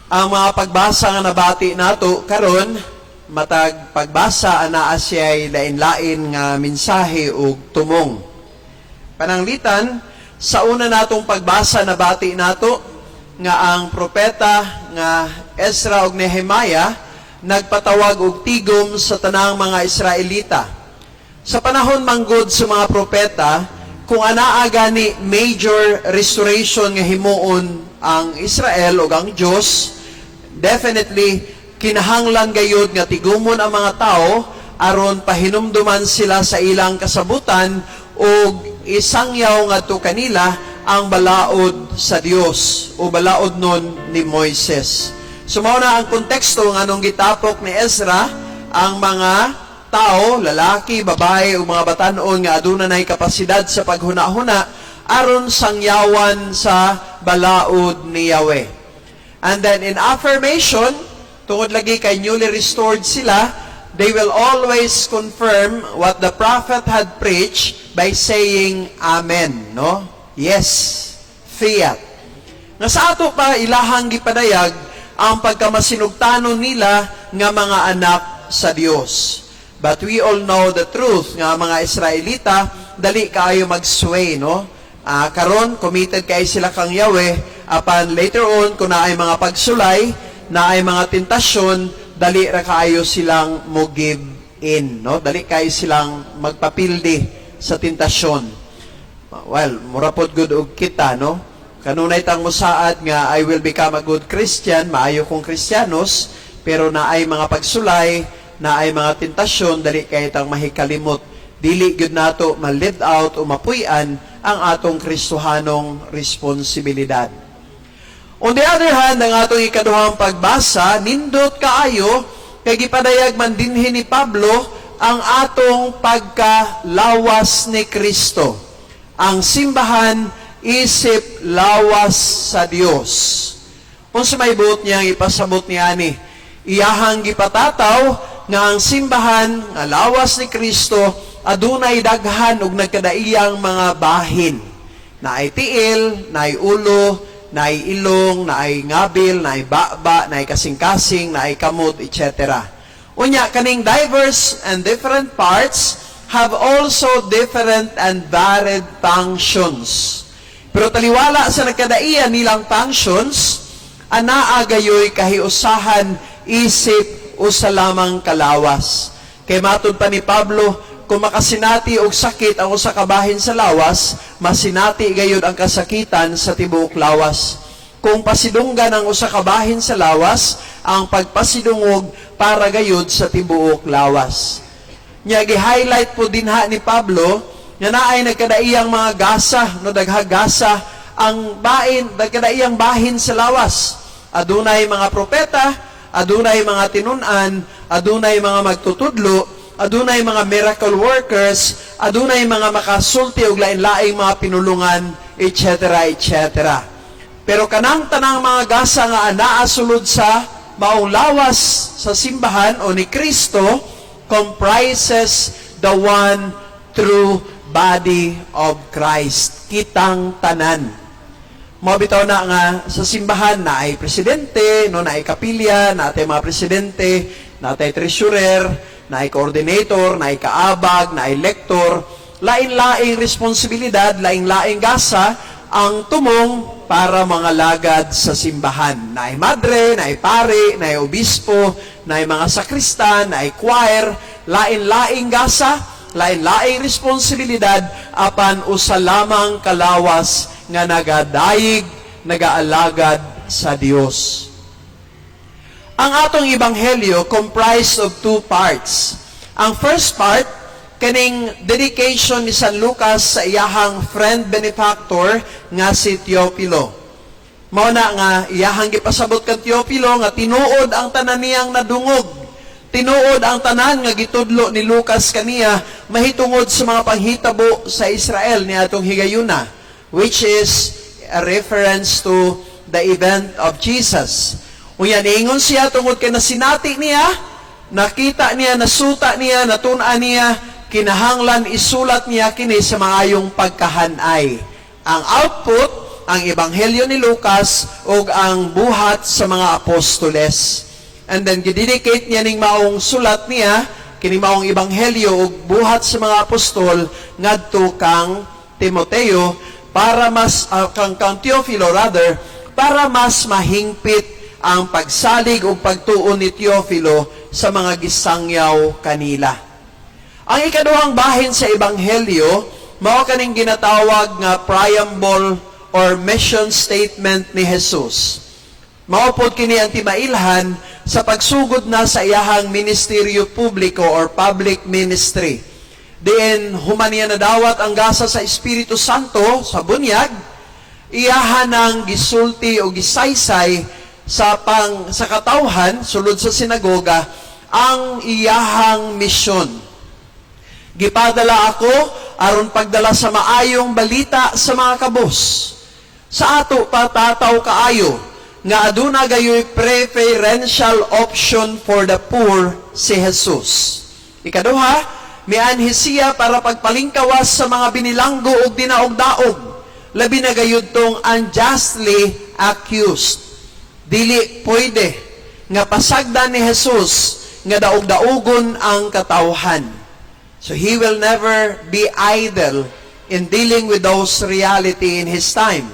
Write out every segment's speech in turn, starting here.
Ang mga pagbasa nga nabati nato karon, matag pagbasa anaa siya'y lain-lain nga mensahe ug tumong. Pananglitan, sa una natong pagbasa, nabati nato nga ang propeta nga Ezra ug Nehemiah nagpatawag og tigom sa tanang mga Israelita. Sa panahon manggod sa mga propeta, kung anaa gani major restoration nga himuon ang Israel ug ang Dios, definitely kinahanglan gayud nga tigumon ang mga tao aron pahinumduman sila sa ilang kasabutan ug isangyaw ngadto kanila ang balaod sa Dios o balaod nun ni Moises. So mao na ang konteksto nga nung gitapok ni Ezra ang mga tao, lalaki, babae ug mga batan-on nga aduna nay kapasidad sa paghuna-huna aron sangyawan sa balaod ni Yahweh. And then in affirmation, tungod lagi kay newly restored sila, they will always confirm what the prophet had preached by saying "Amen," no? Yes, fiat. Nga sa ato pa ilahang gipadayag ang pagkamasinugtanon nila nga mga anak sa Dios. But we all know the truth nga mga Israelita dali kaayo mag-sway, no? Karon committed kay sila kang Yahweh, apan later on kung naay mga pagsulay, naay mga tentasyon, dali ra kaayo silang mo give in, no? Dali kaayo silang magpapildi sa tentasyon. Well, mura pod gud og kita, no? Kanunay tang musaad nga "I will become a good Christian, maayo kong Kristiyanos," pero naay mga pagsulay, naay mga tentasyon, dali kay tang mahikalimot. Dili gyud nato ma-live out o mapuy-an ang atong Kristohanong responsibilidad. On the other hand, ang atong ikaduhang pagbasa, nindot kaayo, kay gipadayag man dinhi ni Pablo ang atong pagkalawas ni Kristo. Ang simbahan isip lawas sa Dios. Unsa may buot niyang ipasabot niani? Iyahang gipatataw nga ang simbahan nga lawas ni Kristo adunay daghan ug nagkadaiyang mga bahin. Naay tiil, naay ulo, naay ilong, naay ngabil, naay baba, naay kasing-kasing, naay kamot, etc. Unya, kaning diverse and different parts have also different and varied functions. Pero taliwala sa nagkadaiya nilang functions, anaa gayoy kahiusahan isip usa lamang kalawas. Kay matud pa ni Pablo, kung makasinati og sakit ang usa ka bahin sa lawas, masinati gayud ang kasakitan sa tibuok lawas. Kung pasidunggan ang usa ka bahin sa lawas, ang pagpasidungog para gayud sa tibuok lawas. Nya gi-highlight po dinha ni Pablo nga naay nagkadaiyang mga gasa, no, daghang gasa ang bain, nagkadaiyang bahin sa lawas. Adunay mga propeta, adunay mga tinun-an, adunay mga magtutudlo, adunay mga miracle workers, adunay mga makasulti og lain-laing mga pinulungan, etc., etc. Pero kanang tanang mga gasa nga anaa sulod sa maong lawas sa simbahan o ni Kristo comprises the one true body of Christ. Kitang tanan. Mao bitaw na nga sa simbahan naay presidente, no, naay kapilya, naay mga presidente, naay treasurer, naay coordinator, naay kaabag, naay lector, lain-laing responsibilidad, laing-laing gasa ang tumong para mga lagad sa simbahan. Naay madre, naay pare, naay obispo, naay mga sakristan, naay choir, lain-laing gasa, lain-laing responsibilidad, apan usa lamang kalawas nga nagadayig, nagaalagad sa Dios. Ang atong ebanghelyo comprised of two parts. Ang first part, kaning dedication ni San Lucas sa iyahang friend benefactor nga si Teopilo. Mao na nga iyahang gipasabot kang Teopilo nga tinuod ang tanan niyang nadungog. Tinuod ang tanan nga gitudlo ni Lucas kaniya mahitungod sa mga panghitabo sa Israel niadtong higayuna, which is a reference to the event of Jesus. Unya niingon siya, tungod kay nasinati niya, nakita niya, nasuta niya, natun-an niya, kinahanglan isulat niya kini sa maayong pagkahanay. Ang output ang Ebanghelyo ni Lucas ug ang Buhat sa mga Apostoles. And then gidedicate niya ning maong sulat niya, kini maong Ebanghelyo ug Buhat sa mga Apostol, ngadto kang Timoteo para mas kang Teofilo rather, para mas mahingpit ang pagsalig ug pagtuon ni Teofilo sa mga gisangyaw kanila. Ang ikaduhang bahin sa Ebanghelyo mao kaning ginatawag nga preamble or mission statement ni Jesus. Mao pod kini ang timailhan sa pagsugod na sa iyahang ministeryo publiko or public ministry. Diin human niya nadawat ang gasa sa Espiritu Santo sa bunyag, iyahan ang gisulti o gisaysay sa katawhan sulod sa sinagoga ang iyahang misyon. "Gipadala ako aron pagdala sa maayong balita sa mga kabos." Sa ato pa, tataw kaayo nga aduna gayoy preferential option for the poor si Jesus. Ikaduha, mianhi siya para pagpalingkawas sa mga binilanggo ug dinaog-daog, labi na gayud tong unjustly accused. Dili pwede nga pasagdan ni Jesus nga daog-daugon ang katawhan. So he will never be idle in dealing with those reality in his time.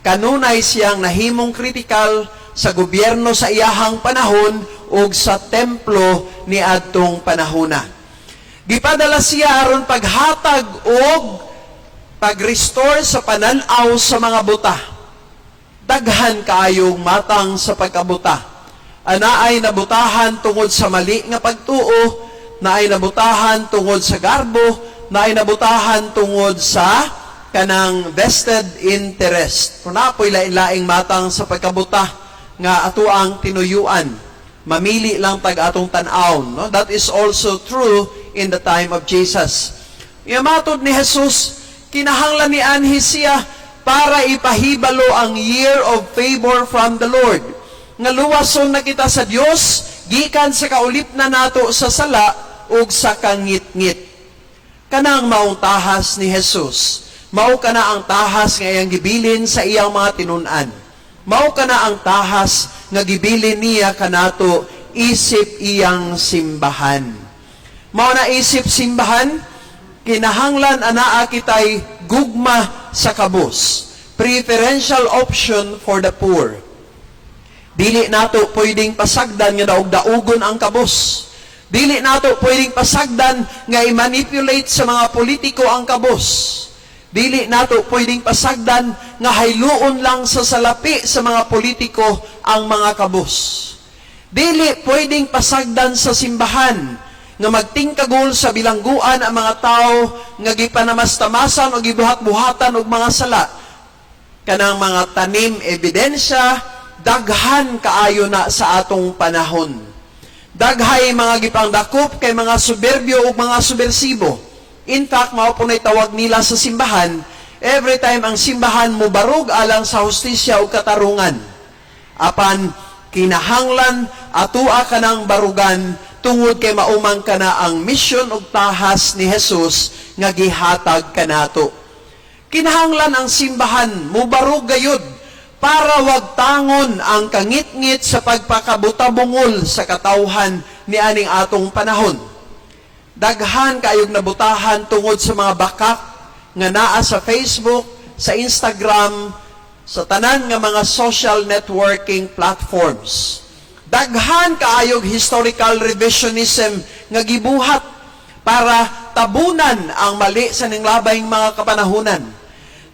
Kanunay siyang nahimong critical sa gobyerno sa iyahang panahon ug sa templo ni adtong panahona. Gipadala siya aron paghatag og pag-restore sa panan-aw sa mga buta. Daghan kaayong matang sa pagkabuta. Anaay nabutahan tungod sa mali nga pagtuo, naay nabutahan tungod sa garbo, naay nabutahan tungod sa kanang vested interest. Kung naa poy lain-laing matang sa pagkabuta nga ato ang tinuyuan, mamili lang tag atong tan-awon. No? That is also true in the time of Jesus. Matod ni Jesus, kinahanglan ni anhi siya para ipahibalo ang year of favor from the Lord. Nga luwason na kita sa Dios gikan sa kaulipna nato sa sala ug sa kangitngit. Kanang maong tahas ni Jesus. Mao kana ang tahas nga iyang gibilin sa iyang mga tinun-an. Mao kana ang tahas nga gibilin niya kanato isip iyang simbahan. Mao na isip simbahan, kinahanglan anaa kitay gugma sa kabus. Preferential option for the poor. Dili nato pwedeng pasagdan nga daog-daugon ang kabus. Dili nato pwedeng pasagdan nga i-manipulate sa mga politiko ang kabus. Dili nato pwedeng pasagdan nga hayluon lang sa salapi sa mga politiko ang mga kabus. Dili pwedeng pasagdan sa simbahan nga magtingkagol sa bilangguan ang mga tao nga gipanamastamasan o gibuhat-buhatan og mga sala. Kanang mga tanim ebidensya, daghan kaayo na sa atong panahon. Daghay mga gipangdakop kay mga suberbyo ug mga subversibo. In fact, mao po na'y tawag nila sa simbahan every time ang simbahan mo barog alang sa hustisya ug katarungan. Apan kinahanglan atua kanang barugan tungod kay mao man kana ang misyon ug tahas ni Jesus nga gihatag kanato. Kinahanglan ang simbahan mubarog gayud para wag tangon ang kangitngit sa pagpakabutabungol sa katawhan ni aning atong panahon. Daghan kaayog nabutahan tungod sa mga bakak nga naa sa Facebook, sa Instagram, sa tanan nga mga social networking platforms. Daghan kaayog historical revisionism nga gibuhat para tabunan ang mali sa ninglabay mga kapanahunan.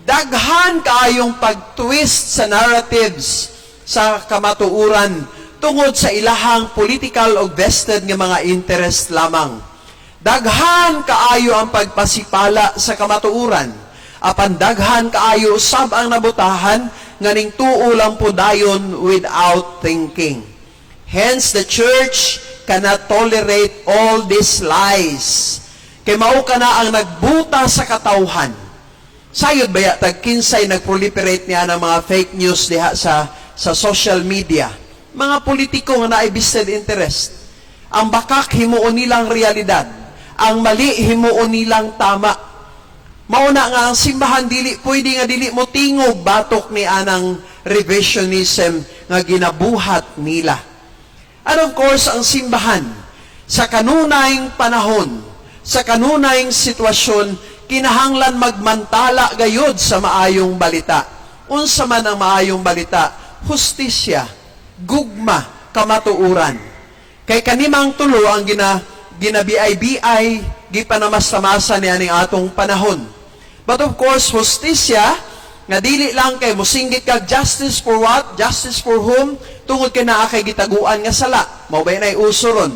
Daghan kaayong pag-twist sa narratives sa kamatuuran tungod sa ilahang political o vested nga mga interest lamang. Daghan kaayo ang pagpasipala sa kamatuuran. Apan daghan kaayo usab ang nabutahan nga ning tuo lang po dayon without thinking. Hence, the church cannot tolerate all these lies. Kay mao kana ang nagbuta sa katawhan. Sayod baya tag kinsay nagproliferate niya ng mga fake news diha sa social media? Mga politiko nga naay vested interest. Ang bakak himuon nilang realidad. Ang mali himuon nilang tama. Mauna nga ang simbahan dili pwede nga dili mo tingog batok ni anang revisionism nga ginabuhat nila. And of course, ang simbahan sa kanunayng panahon, sa kanunayng sitwasyon, kinahanglan magmantala gayud sa maayong balita. Unsa man ang maayong balita? Hustisya, gugma, kamatuoran. Kay kanimang tulo ang ginabiay-biay, gipanamasa-masa ni aning atong panahon. But of course, hustisya, nga dili lang kay musinggit kag justice for what? Justice for whom? Tungod kay naa kay gitaguan nga sala. Mao ba nay uso ron?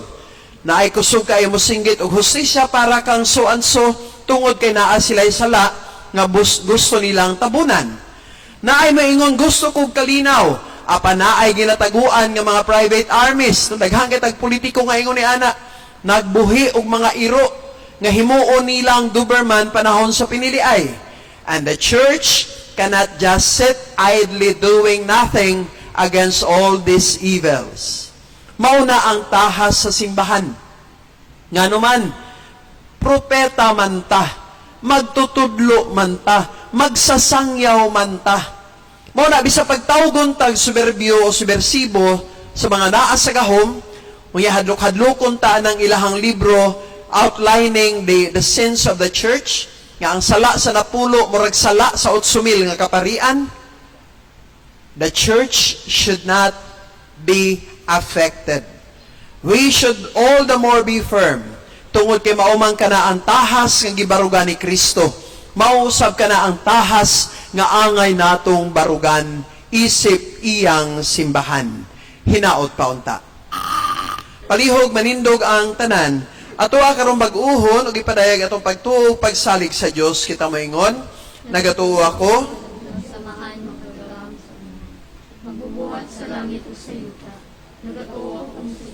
Naay kusog kay musinggit og hustisya para kang so and so tungod kay naa sila'y sala nga gusto nilang tabunan. Naay maingon, "Gusto kog kalinaw," apan naay ginataguan nga mga private armies. Daghan kay tag politiko nga ingon ni ana, nagbuhi og mga iro nga himuon nilang Doberman panahon sa piniliay. And the church cannot just sit idly doing nothing against all these evils. Mauna ang tahas sa simbahan. Ngano man, propeta man ta, magtutudlo man ta, magsasangyaw man ta. Mao na bisa pagtawgon tag soberbyo o subversibo sa mga naa sa gahom, unya hadlok-hadlokon ta ng ilahang libro outlining the sins of the church, nga ang sala sa napulo murag sala sa 8,000 nga kaparian, the church should not be affected. We should all the more be firm tungod kay mao man kana ang tahas nga gibarugan ni Kristo. Mao usab kana ang tahas nga angay natong barugan isip iyang simbahan. Hinaot pa unta. Palihog manindog ang tanan. Ato karon bag-uhon ug ipadayag atong pagtuo, pagsalig sa Dios. Kita moingon, "Nagatuo ako Samahan makagagahom sa una, magbubuhat sa langit ug sa yuta. Nagatuo akong sa